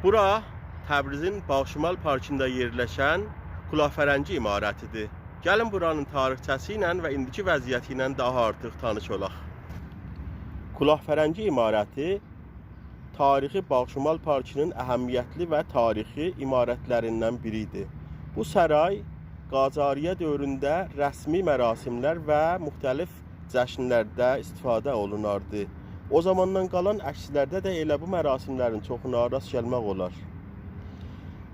Bura Təbrizin Bağşimal Parkında yerləşən Külahfərəngi imarətidir. Gəlin buranın tarixçəsi ilə və indiki vəziyyəti ilə daha artıq tanış olaq. Külahfərəngi imarəti tarixi Bağşimal Parkının əhəmiyyətli və tarixi imarətlərindən biridir. Bu saray Qacariyə dövründə rəsmi mərasimlər və müxtəlif cəşnlərdə istifadə olunardı. O zamandan qalan əkslərdə də elə bu mərasimlərin çoxuna rast gəlmək olar.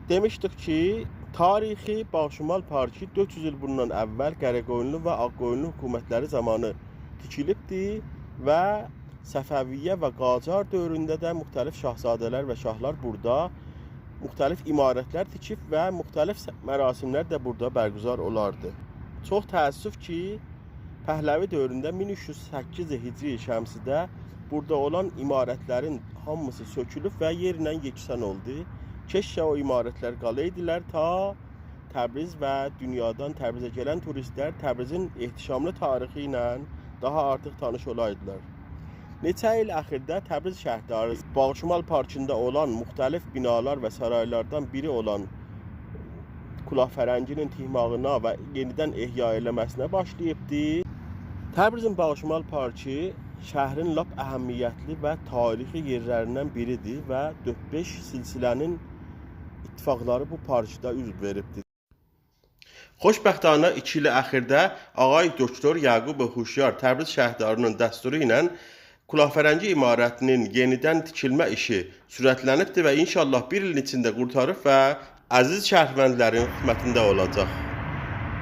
Demişdik ki, tarixi Bağşimal Parkı 400 il bundan əvvəl Qərəqoyunlu və Ağqoyunlu hökumətləri zamanı tikilibdi və Səfəviyyə və Qacar dövründə də müxtəlif şahzadələr və şahlar burada müxtəlif imarətlər tikib və müxtəlif mərasimlər də burada bərgüzar olardı. Çox təəssüf ki, Pəhləvi dövründə 1308 Hicri şəmsidə burada olan imarətlərin hamısı sökülüb və yerlə yeksan oldu. Keşkə o imarətlər qalaydılar ta Təbriz və dünyadan Təbrizə gələn turistlər Təbrizin ehtişamlı tarixi ilə daha artıq tanış olaydılar. Neçə il əxirdə Təbriz şəhərdarı Bağşimal Parkında olan müxtəlif binalar və saraylardan biri olan Külahfərənginin tihmağına və yenidən ehya eləməsinə başlayıbdı. Təbrizin Bağşimal Parkı şəhərin lap əhəmiyyətli və tarixi yerlərindən biridir və 4-5 silsilənin ittifaqları bu parkda üz veribdir. Xoşbəxtana 2 il əxirdə ağay doktor Yaqub Huşyar Təbriz şəhərdarının dəsturu ilə Külahfərəngi imarətinin yenidən tikilmə işi sürətlənibdir və inşallah bir ilin içində qurtarıb və əziz şəhərvəndlərin xidmətində olacaq.